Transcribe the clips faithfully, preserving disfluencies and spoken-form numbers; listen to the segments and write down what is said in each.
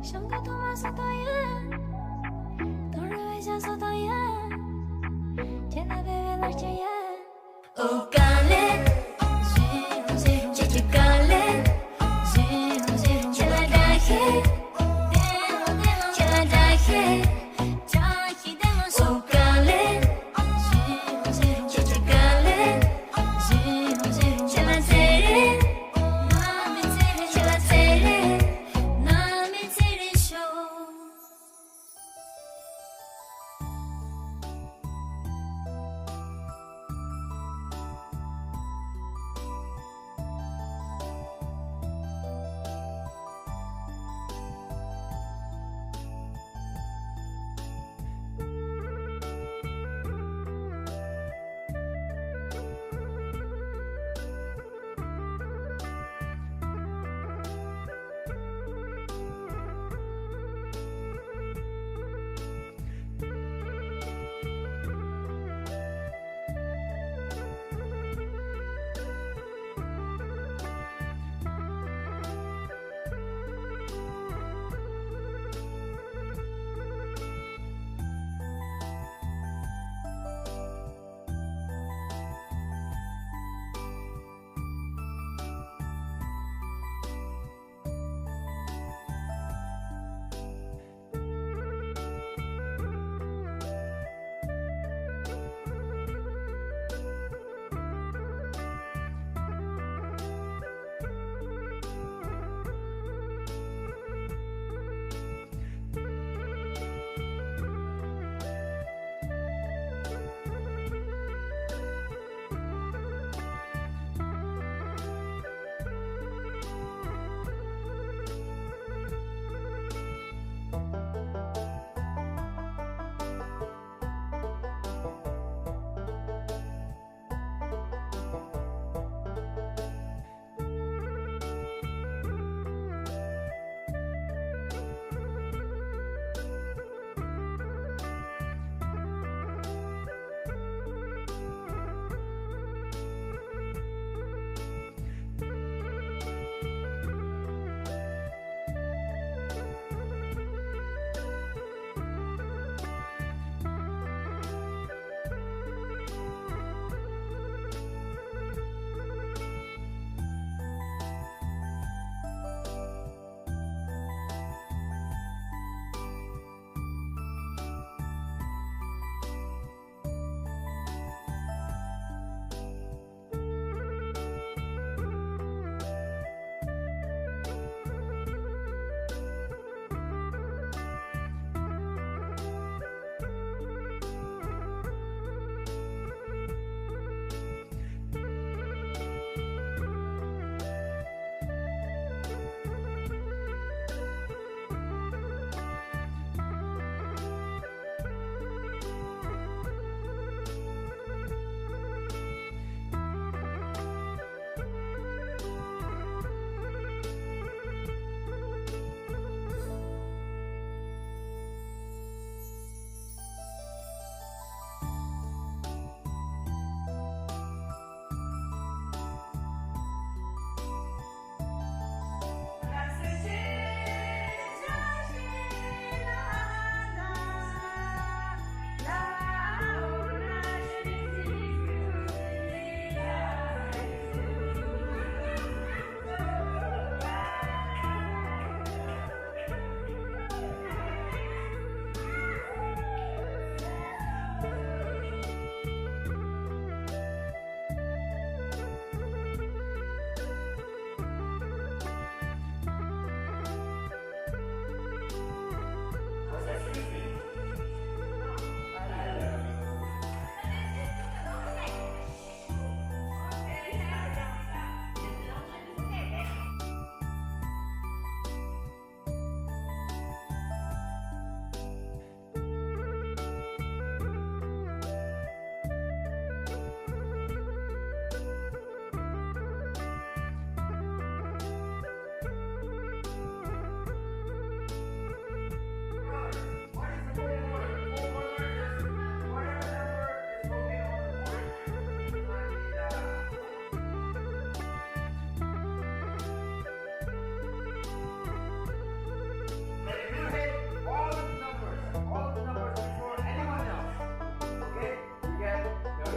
ཤམ་ག་ཐོག་མ་སོ་ཏོ་ཡ། དོ་རུ་བའི་ཤ་སོ་ཏོ་ཡ། ཁྱེད་ན་བེ་བེ་ལ་ཁྱེད་ཡ། ཨོ་ཀ་ལེ། ཁྱེད་ཀྱི་ཀ་ལེ། ཁྱེད་ལ་དྲག་ཤེས། ཁྱེད་ལ་དྲག་ཤེས།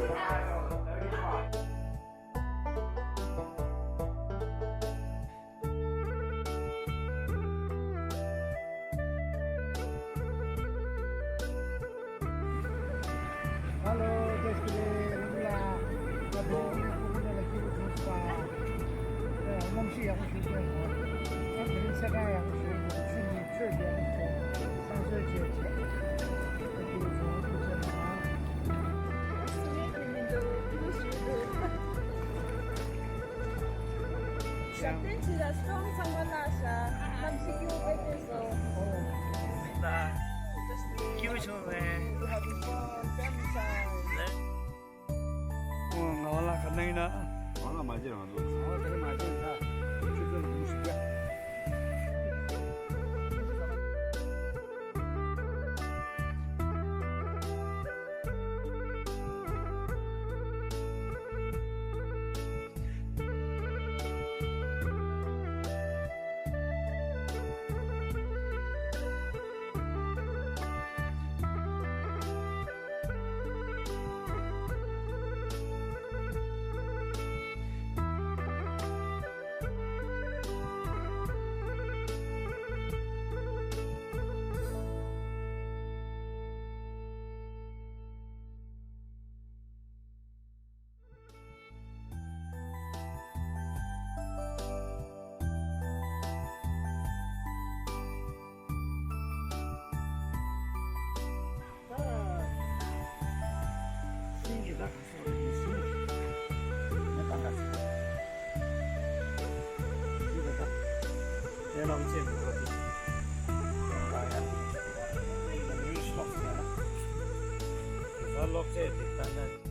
ཧ་ལོ། བཀྲ་ཤིས་བདེ་ལེགས། རང་ལ་ང་ཚོ་ནས་ཁོ་ཁོ་ནས་ལ་སྐྱིད་པོ་བྱུང་སོང་པ། ཨེ། གནམ་གཤིས་ཡག་པོ་ཞིག་བསྟན་སོང་། ཨ། དེ་རིང་ཚེས་གྲངས་ཡག་པོ་ཞིག་ཆུ་གཉིས་ཆོས་རྒྱལ་གྱི་བསང་གསོལ་བྱས་བྱས། སྐྱིད་པོ་བྱུང་། ཐུགས་རྗེ་གནང་། ཞབས་བརྟན་ཅིག་ལ་སོང་། ཚང་མ་ལ་ཞབས་བརྟན། ཞབས་བརྟན་ཅིག་ལ་སོང་། ཚང་མ་ལ་ཞབས་བརྟན། གནམ་གཤིས་སྐྱིད་པོ་དཔེ་བསྟན་སོང་། ཨོ། སྐྱིད་པོ་བྱུང་བས། ཨོ། ང་བ་ལ་ག་ནང་ཡིན་ན། ང་ལ་མ་བྱེད་རང་འདུག་ང་བ་དེར་མ་བྱེད་ད། ཆུ་ཚོད་ཉི་ཤུ་རྩ། སློབ་ཚན་འདི་ལྟ་ན།